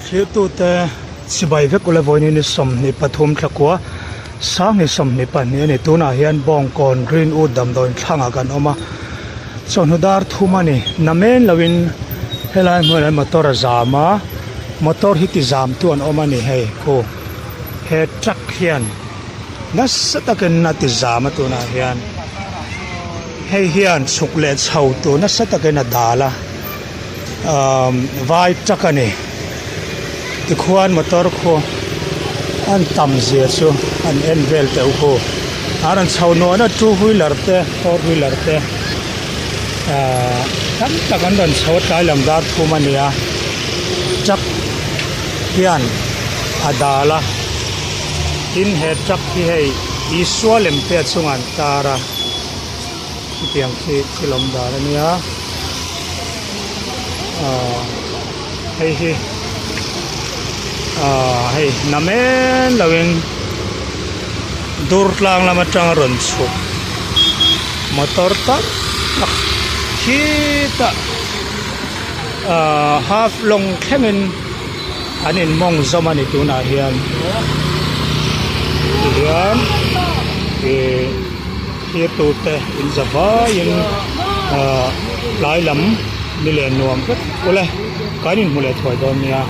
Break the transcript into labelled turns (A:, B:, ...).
A: Thirtute chibai vek ula vawiin ni 23 thlakua sang ni 22 a ni. Tunah hian Bawngkawn Greenwood damdawiin thlangah kan awm a, chawhnu dar thum a ni. Namen loin helai hmunah hian motor a zam a, motor hi ti zam tu an awm a ni hei khu. He truck hian nasa takin a ti zam a tunah hian. Hei hian chhuk leh chho tur nasa takin a dal a. Umm vai truck a ni tikhuan motor khu an tam zia chu an en vel teuh khu a rawn chho nuan a two wheeler te four wheeler te ahh tam tak an rawn chho a tlai lam dar thum a ni a truck hian a dal a tin he truck hi hei Isua lem te a chungah an tar a. Chutiang khi thil awm dan a nia aaa hei hi aaa hei namen loin dur tlang lam atang a rawn chhuk motor tam tak khitah aaa half lawng thlengin an in mawng zawm a ni tunah hian tihian ihh. Thirtute in za vaiin ahh tlai lam ni leh nuam vek ule kan inhmu leh thuai dawn nia.